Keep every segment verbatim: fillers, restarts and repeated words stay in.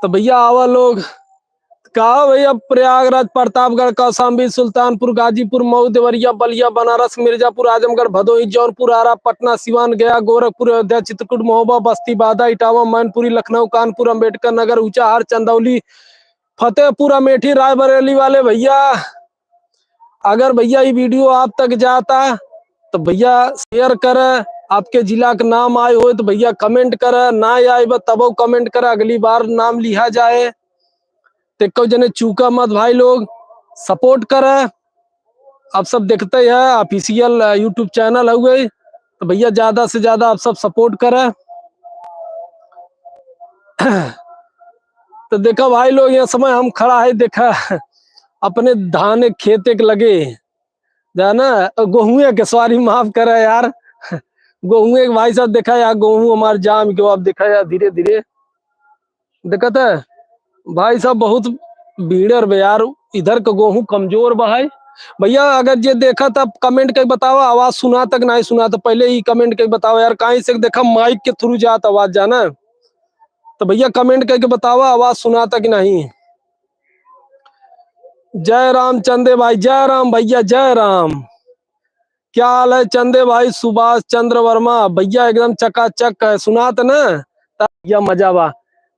तो भैया आवा लोग, का भैया, प्रयागराज, प्रतापगढ़, कौशाम्बी, सुल्तानपुर, गाजीपुर, मऊ, देवरिया, बलिया, बनारस, मिर्जापुर, आजमगढ़, भदोही, जौनपुर, आरा, पटना, सिवान, गया, गोरखपुर, अयोध्या, चित्रकूट, महोबा, बस्ती, बांदा, इटावा, मैनपुरी, लखनऊ, कानपुर, अंबेडकर नगर, ऊंचाहार, चंदौली, फतेहपुर, अमेठी, रायबरेली वाले भैया, अगर भैया ये वीडियो आप तक जाता तो भैया शेयर करे, आपके जिला के नाम आए होए तो भैया कमेंट करे, ना आए बा तबो कमेंट करे, अगली बार नाम लिहा जाए। तो कोई जने चूका मत भाई लोग, सपोर्ट करे। आप सब देखते ही है, ऑफिशियल YouTube चैनल हउए, तो भैया ज्यादा से ज्यादा आप सब सपोर्ट करे। तो देखा भाई लोग, यह समय हम खड़ा है, देखा अपने धान के खेते के लगे, जाना, गोहुए के, सॉरी, माफ करा यार, गोहुए के भाई साहब, देखा यार, गोहूँ हमार जाम के, आप देखा यार, धीरे धीरे देखत है भाई साहब, बहुत भीड़र बे यार, इधर के गोहूँ कमजोर बा है। भैया अगर जे देखा तब कमेंट करके बतावा, आवाज सुना तक नहीं सुना, तो पहले ही कमेंट करके बतावा यार, काहे से देखा माइक के थ्रू जात आवाज, जाना, तो भैया कमेंट करके बतावा आवाज सुना तक नहीं। जय राम चंदे भाई, जय राम भैया, जय राम। क्या हाल है चंदे भाई? सुभाष चंद्र वर्मा भैया, एकदम चकाचक है, सुनात न? त भैया मजा बा।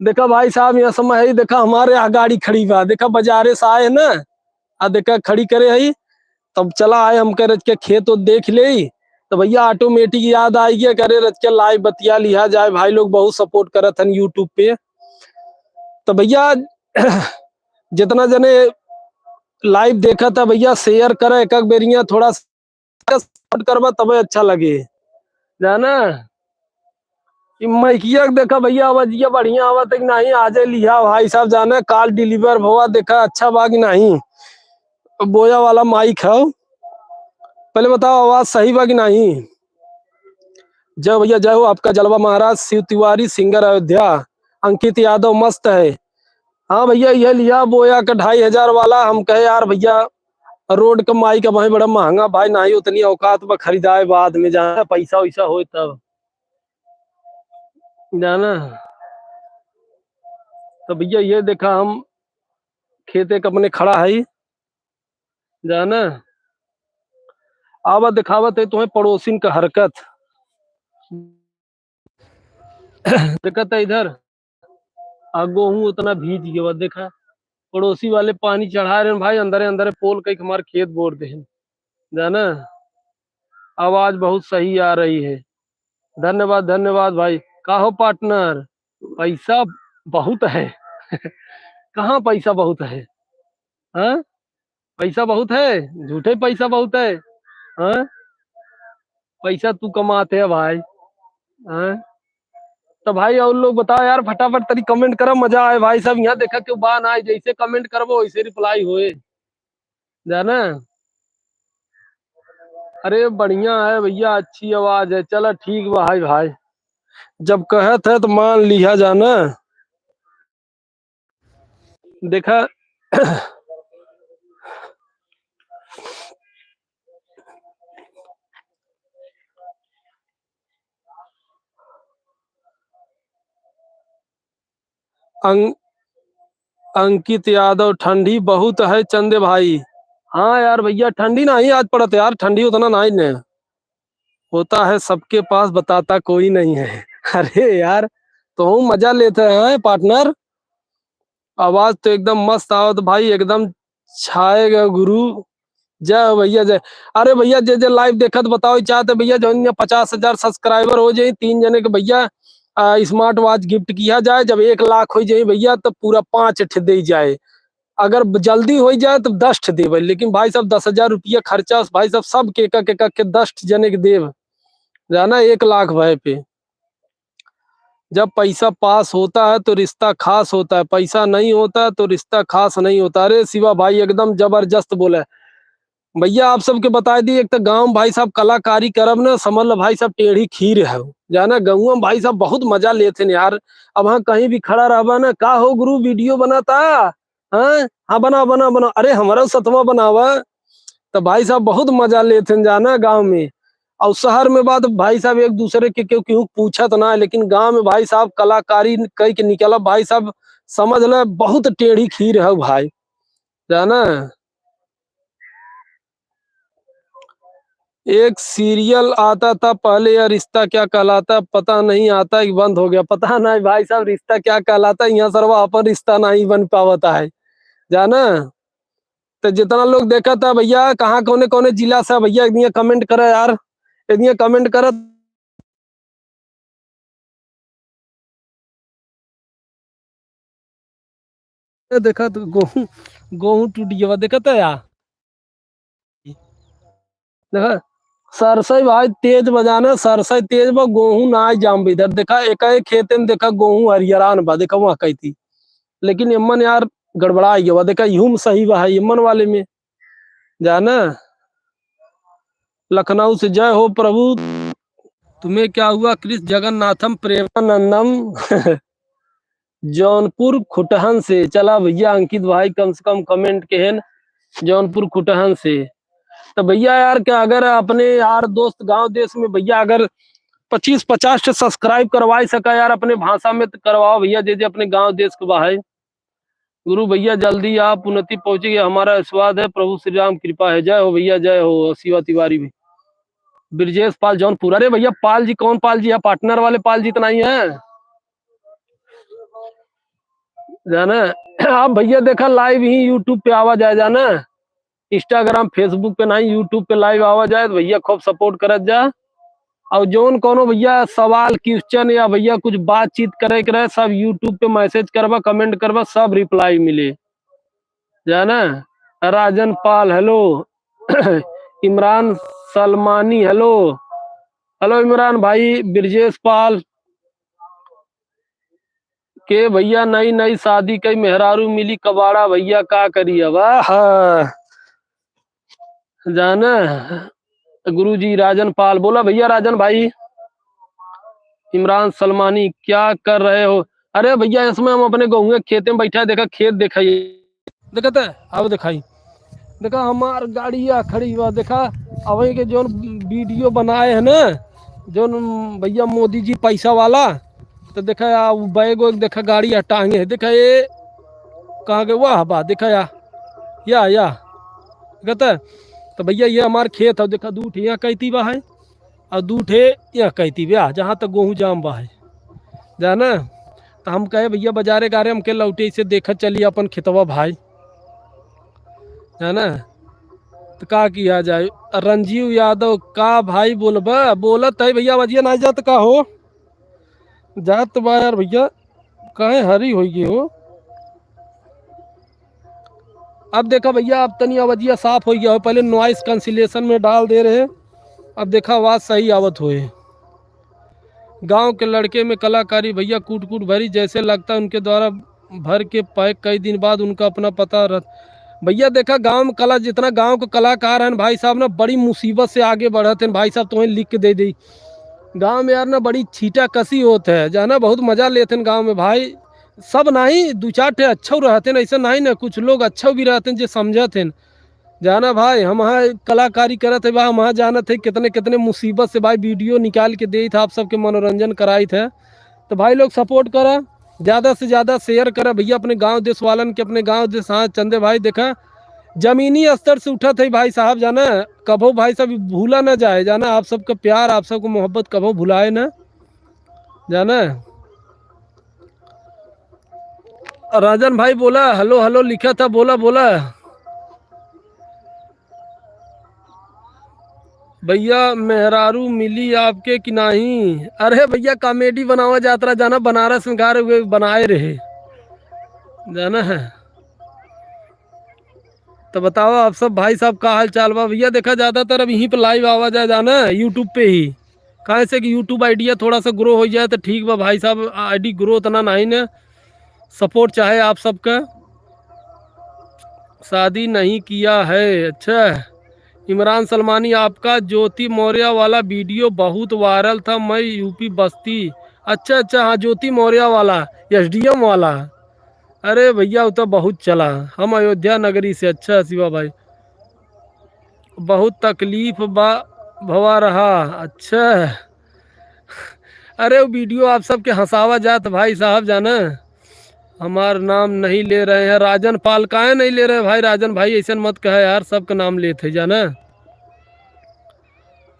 देखा भाई साहब, यहाँ समय है, देखा हमारे यहाँ गाड़ी खड़ी बा, देखा बाजारे से आए न, आ देखा खड़ी करे है, तब चला आए हम करे के खेत ओत देख ले, तो भैया ऑटोमेटिक याद आई गया, करे रच के लाइव बतिया लिहा जाए, भाई लोग बहुत सपोर्ट करत हन YouTube पे। तो भैया जितना जने लाइव देखा था भैया, शेयर करा एक एक बेरिया, थोड़ा सपोर्ट करबा तबे अच्छा लगे, जाना। ई माइकिया के देखा भैया, आवाजिया बढ़िया आवत है कि नहीं, आजे लिहा भाई साहब, जाना काल डिलीवर भवा, देखा अच्छा बा कि नहीं। बोया वाला माइक है, पहले बताओ आवाज सही बा कि नहीं। जय भैया जय हो, आपका जलवा महाराज। शिव तिवारी सिंगर अयोध्या, अंकित यादव मस्त है। हाँ भैया, यह लिहा बोया का ढाई हजार वाला। हम कहे यार भैया, रोड का माइक अब है बड़ा महंगा भाई, ना ही उतनी औकात बा खरीदाए, बाद में जाना पैसा वैसा होए तब, जाना। तो भैया ये देखा हम खेते क अपने खड़ा है, जाना। आवा दिखावत है तुम्हें पड़ोसिन का हरकत। देखत है इधर, आ गोहूँ उतना भीज गया, देखा पड़ोसी वाले पानी चढ़ा रहे हैं भाई, अंदरे अंदरे पोल कई हमारे खेत बोर दे हैं, जाना। आवाज बहुत सही आ रही है। धन्यवाद, धन्यवाद भाई। का हो पार्टनर, पैसा बहुत है? कहाँ पैसा बहुत है? हाँ, पैसा बहुत है, झूठे पैसा बहुत है। हाँ, पैसा तू कमाते है भाई। हाँ, तो भाई और लोग बताओ यार, फटाफट तरी कमेंट करा, मजा आए भाई साहब। यहाँ देखा क्यों बा ना आए, जैसे कमेंट करबो वैसे रिप्लाई होए, जाना। अरे बढ़िया है भैया, अच्छी आवाज है। चला ठीक बा भाई, भाई जब कहत है तो मान लिहा जाना। देखा अंग-, अंकित यादव, ठंडी बहुत है चंदे भाई। हाँ यार भैया, ठंडी नहीं आज पड़त यार, ठंडी उतना नहीं ने होता है, सबके पास बताता कोई नहीं है। अरे यार, तो हम मजा लेते हैं पार्टनर। आवाज तो एकदम मस्त आवत भाई, एकदम छाएगा गुरु। जय हो भैया जय। अरे भैया, जे जे लाइव देखत बताओ चाहते भैया, जौन यहाँ पचास हजार सब्सक्राइबर हो जाए, तीन जने के भैया, आ, स्मार्ट वॉच गिफ्ट किया जाए। जब एक लाख हो जाए भैया, तो पूरा पाँच ठे दे जाए। अगर ब-, जल्दी हो जाए तो दस ठे देवे, लेकिन भाई साहब दस हजार रुपया खर्चा, भाई साहब सबके एक एक एक के दस ठे जने के देव, जाना, एक लाख भय पे। जब पैसा पास होता है तो रिश्ता खास होता है, पैसा नहीं होता तो रिश्ता खास नहीं होता। अरे शिवा भाई एकदम जबरदस्त बोले। भैया आप सबके बता दी, एक तो गाँव भाई साहब कलाकारी करब न, समझ लो भाई साहब टेढ़ी खीर है, जाना। गाँव में भाई साहब बहुत मजा लेते हैं यार। अब हाँ कहीं भी खड़ा रहबा ना, "का हो गुरु, वीडियो बनाता?" हाँ, हाँ, बनाओ, बनाओ, बनाओ। अरे, हमारा सतवा बनावा। तो भाई साहब बहुत मजा लेते हैं जाना गाँव में। और शहर में बात भाई साहब एक दूसरे के केहू केहू पूछत ना है, लेकिन गाँव में भाई साहब कलाकारी कई के निकलब भाई साहब, समझ ले बहुत टेढ़ी खीर है भाई, जाना। एक सीरियल आता था पहले, यह रिश्ता क्या कहलाता, पता नहीं, आता कि बंद हो गया, पता नहीं भाई साहब, रिश्ता क्या कहलाता, यहाँ सरवा अपन रिश्ता नहीं बन पावता है, जाना। तो जितना लोग देखा था भैया, कहाँ कौने कौने जिला से भैया, एक दिया कमेंट करा यार, एक दिया कमेंट करा। देखा तो गोहूँ, गोहूँ टूट गया, देखा तो यार। देखा, सरसई भाई तेज बजाना, सरसई तेज बा, गोहूँ ना जाम इधर। देखा, एक एक खेते में देखा गोहूँ हरियरान बा, देखा वहाँ कही थी। लेकिन एमन यार गड़बड़ा गया बा, देखा यूं सही बा है एमन वाले में, जाना। लखनऊ से जय हो प्रभु। तुम्हें क्या हुआ कृष्ण जगन्नाथम प्रेमानंदम। जौनपुर खुटहन से। चला भैया अंकित भाई कम से कम कमेंट के हैं जौनपुर खुटहन से। तो भैया यार क्या अगर अपने यार दोस्त गांव देश में भैया अगर पच्चीस पचास से सब्सक्राइब करवा सका यार अपने भाषा में तो करवाओ भैया, जे जे अपने गांव देश के बाहर। गुरु भैया जल्दी आप उन्नति पहुंचेगी, हमारा आशीर्वाद है, प्रभु श्री राम कृपा है। जय हो भैया, जय हो शिवा तिवारी भी। ब्रजेश पाल जौनपुर। अरे भैया पाल जी, कौन पाल जी है? पार्टनर वाले पाल जी तो नहीं है? जाना आप भैया देखा लाइव ही यूट्यूब पे आवा जाए, जाना इंस्टाग्राम फेसबुक पे नहीं, यूट्यूब पे लाइव आवा जाए तो भैया खूब सपोर्ट करत जा। और जौन कोनो भैया सवाल क्वेश्चन या भैया कुछ बातचीत करे के रहे सब यूट्यूब पे मैसेज करबा, कमेंट करबा, सब रिप्लाई मिले, जाना। राजन पाल हेलो, इमरान सलमानी हेलो, हेलो इमरान भाई, ब्रजेश पाल के भैया नई नई शादी कई मेहरारू मिली कबाड़ा भैया का करी अब। आहा। जाना गुरुजी राजन पाल बोला भैया राजन भाई। इमरान सलमानी क्या कर रहे हो? अरे भैया इसमें हम अपने गेहूं के खेते में बैठा है, देखा खेत देखा ये। देखा त अब देखाई, देखा हमार गाड़िया खड़ी बा, देखा अबही के जौन वीडियो बनाए है ना जौन भैया मोदी जी पैसा वाला, तो देखा या उ बैग वैग देखा गाड़ी या टांगे है, देखा ये कहाँ गए, वाह बा देखा या, या, या। देखा त, तो भैया ये हमार खेत है, देखा दू ठे यहाँ कैती बा है और दू ठे यहाँ कैती बा, जहाँ तक गोहूँ जाम बा है, जाना। तो हम कहे भैया बाजारे गारे हमके लौटे से देखा चली अपन खेतवा भाई, है ना। तो का किया जाए, रंजीव यादव का भाई बोलबा, बोलत है भैया, आवाजिया ना जात का हो, जात बा यार भैया, काहे हरी होई गई हो। अब देखा भैया, अब तनी आवाजिया साफ हो गया हो, पहले नॉइस कैंसिलेशन में डाल दे रहे, अब देखा आवाज सही आवत होए। गांव के लड़के में कलाकारी भैया कूट कूट भरी, जैसे लगता है उनके द्वारा भर के पैक कई दिन बाद उनका अपना पता रह। भैया देखा गांव में कला, जितना गांव के कलाकार हैं भाई साहब ना, बड़ी मुसीबत से आगे बढ़त हैं भाई साहब, तुम्हें लिख के दे दी। गांव में यार ना बड़ी छीटा कसी होत है, जाना बहुत मजा लेते हैं गांव में भाई। सब नहीं, दो चार ठे अच्छो रहते हैं, ऐसा नहीं ना, कुछ लोग अच्छो भी रहते हैं जो समझत हैं। जाना भाई, हम वहाँ कलाकारी करत है बा, हम वहाँ जानत है कितने कितने मुसीबत से भाई वीडियो निकाल के देत है, आप सबके मनोरंजन कराइत है। तो भाई लोग सपोर्ट करा, ज़्यादा से ज़्यादा शेयर करा भैया अपने गांव देश वालन के, अपने गांव देश। हाँ चंदे भाई देखा जमीनी स्तर से उठत है भाई साहब, जाना कभो भाई साहब भूला ना जाए, जाना आप सबका प्यार, आप सबको मोहब्बत कभो भुलाए ना, जाना। राजन भाई बोला, हेलो, हेलो लिखा था, बोला, बोला। भैया, मेहरारू मिली आपके कि नाही? अरे भैया, कॉमेडी बनावा जात रहा, जाना बनारस में गा रहे हुए बनाए रहे, जाना है। तो बताओ आप सब भाई साहब का हाल चाल बा? भैया, देखा ज्यादातर अब यहीं पे लाइव आवा जाए, जाना है, यूट्यूब पे ही। काहे से कि यूट्यूब आइडिया थोड़ा सा ग्रो हो जाए तो ठीक बा भाई साहब, आईडी ग्रो उतना नहीं न, सपोर्ट चाहे आप सबका। शादी नहीं किया है, अच्छा। इमरान सलमानी, आपका ज्योति मौर्य वाला वीडियो बहुत वायरल था, मैं यूपी बस्ती। अच्छा, अच्छा, हाँ, ज्योति मौर्य वाला, एसडीएम वाला। अरे भैया, वो तो बहुत चला, हम अयोध्या नगरी से। अच्छा शिवा भाई, बहुत तकलीफ बा, भवा रहा। अच्छा, अरे वो वीडियो आप सबके हंसावा जात भाई साहब, जाना, हमार नाम नहीं ले रहे हैं राजन पाल। काहे नहीं ले रहे भाई राजन भाई, ऐसन मत कहे यार, सबका नाम लेत है, जाना।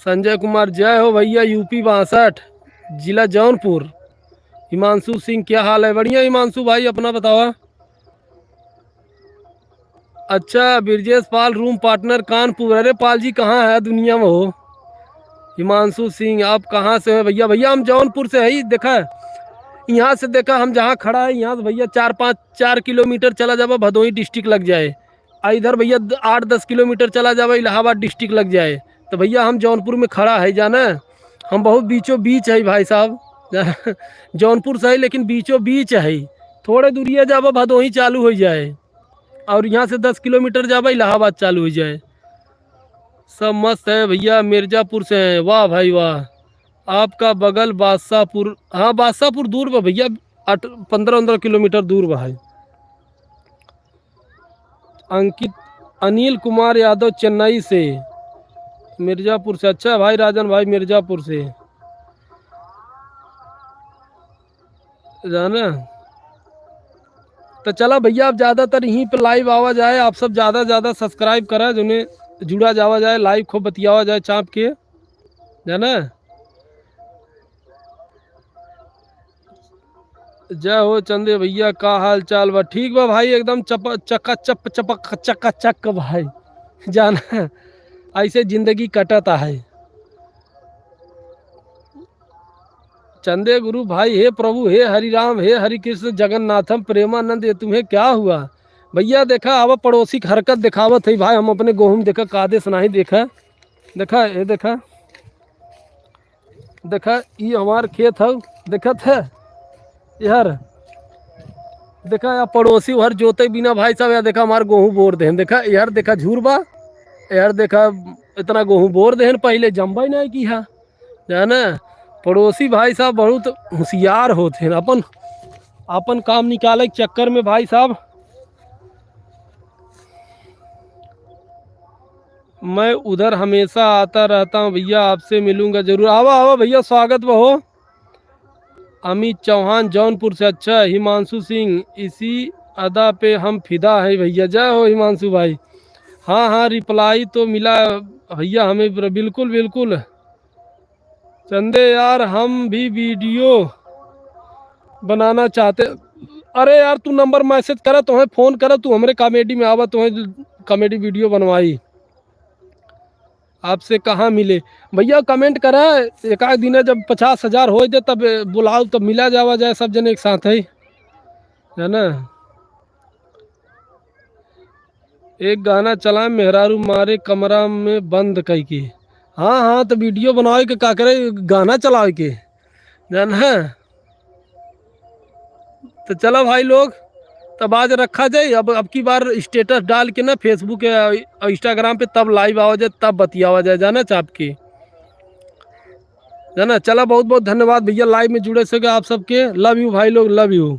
संजय कुमार, जय हो भैया, यूपी बासठ, जिला जौनपुर। हिमांशु सिंह, क्या हाल है? बढ़िया हिमांशु भाई, अपना बतावा। अच्छा, ब्रजेश पाल, रूम पार्टनर कानपुर। अरे पाल जी, कहाँ है दुनिया में हो? हिमांशु सिंह, आप कहाँ से हो भैया? भैया, हम जौनपुर से है। देखा, यहाँ से देखा, हम जहाँ खड़ा है, यहाँ से भैया चार पाँच, चार किलोमीटर चला जाबा, भदोही डिस्ट्रिक्ट लग जाए। आ इधर भैया द-, आठ दस किलोमीटर चला जाबा, इलाहाबाद डिस्ट्रिक्ट लग जाए। तो भैया, हम जौनपुर में खड़ा है, जाना, हम बहुत बीचों बीच है भाई साहब। जौनपुर से है, लेकिन बीचों बीच है। थोड़े दूरिया जाबा, भदोही चालू हो जाए, और यहाँ से दस किलोमीटर जाबा, इलाहाबाद चालू हो जाए। सब मस्त है भैया, मिर्जापुर से हैं। वाह भाई वाह, आपका बगल बादशाहपुर। हाँ, बादशाहपुर दूर बा भैया, आठ, पन्द्रह, पन्द्रह किलोमीटर दूर बा है। अंकित, अनिल कुमार यादव, चेन्नई से, मिर्जापुर से। अच्छा भाई राजन भाई, मिर्जापुर से। जाना। तो चला भैया, अब ज़्यादातर यहीं पे लाइव आवा जाए, आप सब ज़्यादा ज़्यादा सब्सक्राइब करा, जोने जुड़ा जावा जाए, लाइव खूब बतियावा जाए चाप के, जाना। जय हो चंदे भैया, का हाल चाल बा? ठीक बा भाई, एकदम चप-, चका चप, चपक, चका चक भाई, जाना, ऐसे जिंदगी कटता है। चंदे गुरु भाई, हे प्रभु, हे हरि राम, हे हरि कृष्ण जगन्नाथम प्रेमानंद, ये तुम्हें क्या हुआ? भैया देखा, अब पड़ोसी के हरकत दिखावत है भाई, हम अपने गोहूँ में देखा, कादे से नाही देखा, देखा, ये देखा, देखा, ई हमार खेत है, देखत है यार, देखा या पड़ोसी हर जोते बिना भाई साहब, या देखा हमार गोहूँ बोर देहन, देखा यार, देखा झूर बा यार, देखा इतना गोहूँ बोर देहन, पहले जम्बा ही नहीं की है। जाना, पड़ोसी भाई साहब बहुत होशियार होत हैं, अपन, अपन काम निकाले के चक्कर में भाई साहब। मैं उधर हमेशा आता रहता हूँ भैया, आपसे मिलूंगा जरूर। आवा, आवा भैया, स्वागत बा हो। अमित चौहान जौनपुर से, अच्छा हिमांशु सिंह, इसी अदा पे हम फिदा है भैया। जय हो हिमांशु भाई। हाँ, हाँ, रिप्लाई तो मिला भैया हमें, बिल्कुल, बिल्कुल। चंदे यार, हम भी वीडियो बनाना चाहते। अरे यार, तू नंबर मैसेज करा, तुम्हें फोन करा, तू हमरे कॉमेडी में आवा, तुम्हें कॉमेडी वीडियो बनवाई। आपसे कहाँ मिले? भैया कमेंट करा, एक आध दिन जब पचास हजार हो जाए तब बुलाओ, तब मिला जावा जाए सब जने एक साथ है, है ना? एक गाना चलाए, मेहरारू मारे कमरा में बंद कई के। हाँ, हाँ, तो वीडियो बनावे के का करे, गाना चलावे के, जाना। तो चला भाई लोग, तब आज रखा जाए। अब, अब की बार स्टेटस डाल के ना Facebook या Instagram पे तब लाइव आवा जाए, तब बतियावा जाए, जाना चाप के, जाना। चला, बहुत बहुत धन्यवाद भैया, लाइव में जुड़े से आप सबके। लव यू भाई लोग, लव यू।